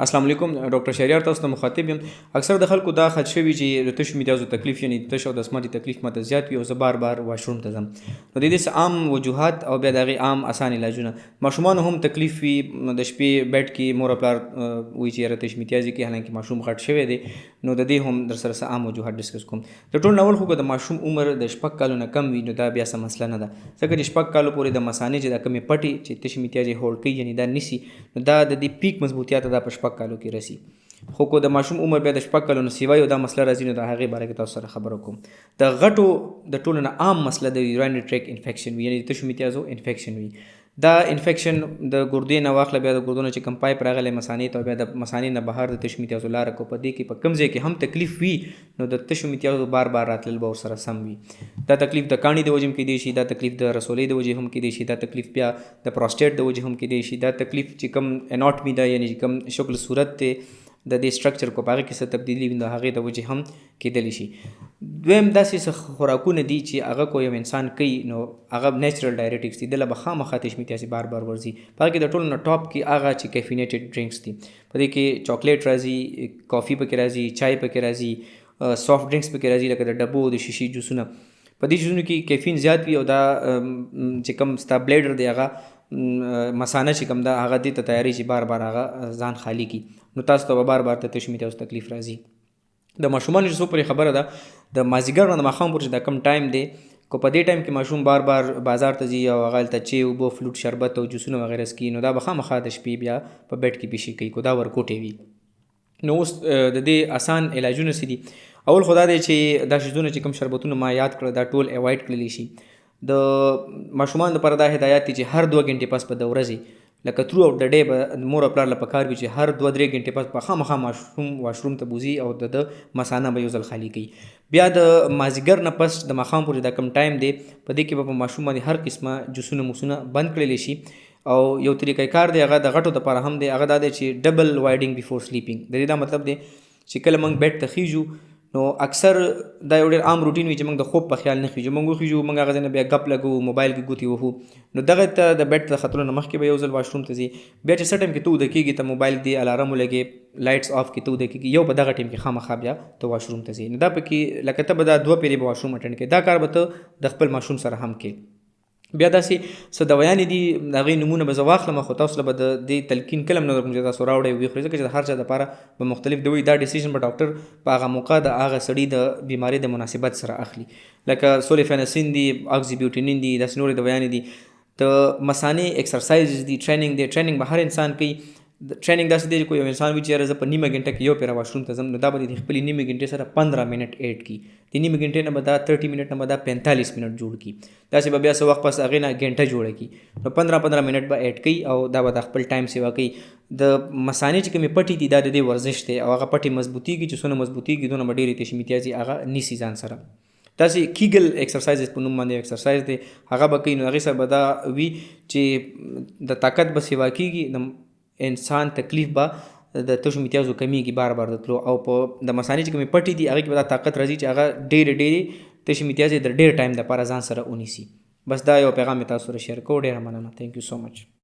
السلام علیکم، ډاکټر شهریار تاسو ته مخاطب یم. اکثر د خلکو دا خدشه وي چې د تشو میتیازو تکلیف، یعنی تش او د سماتي تکلیف ماته زیات وي او زه بار بار واشروم ته ځم. نو د دې څه عام وجوهات او بیا د هغې عام اسان علاجونه. ماشومانو هم تکلیف وي، د شپې بیډ کې مور او پلار وایي چې یاره تش میتیازي کې، حالانکه ماشوم غټ شوی دی. نو د دې هم در سره څه عام وجوهات ډسکس کوم. د ټول نه اول خو که د ماشوم عمر د 6 کالو نه کم وي، نو دا بیا څه مسله نه ده، ځکه چې 6 کالو پورې د مثانې چې دا کومې پټې چې تشې میتیازې هولډ کوي، یعنی دا نیسي، نو دا د دې پیک مضبوطیا ته دا په 6 کالو کې رسي. خو که د ماشوم عمر بیا د 6 کالو نه سیوا یو دا مسله راځي، نو د هغې باره کې تاسو سره خبره کوم. د غټو د ټولو نه عام مسله د urinary tract infection وي، یعنی د تشو میتیازو انفیکشن وي. دا انفیکشن د ګردې نه واخله، بیا د ګردو نه چې کوم پایپ راغلی مثانې ته، بیا د مثانې نه بهر د تشو میتیازو لاره کو، په دې کې په کوم ځای کې هم تکلیف وي، نو د تشو میتیازو بار بار راتلل به ورسره سم وي. دا تکلیف د کاڼي د وجې هم کېدای شي، دا تکلیف د رسولۍ د وجې هم کېدای شي، دا تکلیف بیا د پروسټیټ د وجې هم کېدای شي، دا تکلیف چې کوم اناټمي ده، یعنی چې کوم شکل صورت دی د دې سټرکچر کو، په هغه کې څه تبدیلي وي، نو هغې د وجې هم کېدلی شي. دویم، داسې څه خوراکونه دي چې هغه کو یو انسان کوي، نو هغه نیچرل ډایورټکس دي، دله به خامخا تش میتیازې بار بار ورځي. په هغه کې د ټولو نه ټاپ کې هغه چې کیفینیټډ ډرینکس دي. په دې کې چاکلیټ راځي، کافي پکې راځي، چای پکې راځي، سافټ ډرینکس پکې راځي، لکه د ډبو د شیشې جوسونه. په دې چیزونو کې کیفین زیات وي او دا چې کوم ستا بلیډر دی، هغه مثانه چې کوم ده، هغه دې ته تیاری چې بار بار هغه ځان خالی کړي، نو تاسو ته به بار بار د تشو میتیازو تکلیف راځي. د ماشومانو چې څو پورې خبره ده، د مازیګر نه د ماښام پورې چې دا کم ټایم دی، که په دې ټایم کې ماشوم بار بار بازار ته ځي او هغه هلته چای، اوبه، فلوټ، شربت او جوسونه وغیره څکي، نو دا به خامخا د شپې بیا په بیډ کې پیشي کوي که دا ورکوټی وي. نو اوس د دې اسان علاجونه څه دي؟ اول خو دا دی چې دا شیزونه چې کوم شربتونه ما یاد کړل، دا ټول اوایډ کړلی شي. د ماشومانو لپاره دا هدایت دي چې هر 2 ګنټې پس په د ورځې، لکه through out the day به مور او پلار له پکار وي چې هر 2-3 ګنټې پس په خامخا ماشوم واشروم ته بوځي او د ده مثانه به یو ځل خالي کوي. بیا د مازیګر نه پس د ماښام پورې دا کوم ټایم دی، په دې کې به په ماشوم باندې هر قسمه جوسونه موسونه بند کړلی شي. او یو طریقه کار دی، هغه د غټو لپاره هم دی، هغه دا دی چې double voiding before sleeping. د دې دا مطلب دی چې کله موږ بیډ ته خیژو، نو اکثر دا یو ډېر عام روټین وي چې موږ د خوب په خیال نه خیژو. موږ وخیژو، موږ هغه ځای نه بیا ګپ لګوو، موبایل کې ګوتې وهو. نو دغه ته د بیډ ته ختلو نه مخکې به یو ځل واشروم ته ځې. بیا چې څه ټایم کې ته وده کېږي، ته موبایل دی الارم ولګې، لایټس آف کې، ته وده کېږي، یو په دغه ټایم کې خامخا بیا ته واشروم ته ځې. نو دا پکې لکه ته به دا دوه پیرې به واشروم اټینډ کړې. دا کار به ته د خپل ماشوم سره هم کې. بیا داسې څه دوایانې دي، د هغې نومونه به زه واخلم، خو تاسو له به د دې تلقین کله هم نه درکوم چې تاسو راوړئ ویې خورئ، ځکه چې د هر چا دپاره به مختلف دوي. دا ډیسیژن به ډاکټر په هغه موقع د هغه سړي د بیمارۍ د مناسبت سره اخلي. لکه سولیفینسین دي، اکزیبیوټینین دي، داسې نورې دوایانې دي. د مثانې اکسرسایز دي، ټریننګ دی. ټریننګ به هر انسان کوي. ټریننګ داسې دی چې کو یو انسان وي چې یاره زه په نیمه ګنټه کې یو پیره واشروم ته ځم، نو دا به د خپلې نیمې ګنټې سره 15 منټ اډ کړي. د نیمې ګنټې نه به دا 30 منټ نه به دا 45 منټ جوړ کړي. داسې به بیا څه وخت پس هغې نه ګنټه جوړه کړي. نو 15 15 منټ به اډ کوي او دا به د خپل ټایم سیوا کوي. د مثانې چې کومې پټې دي، دا د دې ورزش دی او هغه پټې مضبوطیږي. چې څونه مضبوطیږي، دونه به ډېرې تشې میتیازې هغه نیسي ځان سره. داسې کیګل اکسرسایز په نوم باندې اکسرسایز دی، هغه به کوي. نو هغې سره به دا وي چې د طاقت به سیوا کیږي، د انسان تکلیف به د تشو میتیازو کمیږي بار بار د تلو، او په د مثانې چې کومې پټې دي، هغې کې به دا طاقت راځي چې هغه ډېرې ډېرې تشې میتیازې د ډېر ټایم دپاره ځان سره ونیسي. بس دا یو پیغام مې تاسو سره شیر کوو. ډېره مننه، thank you so much.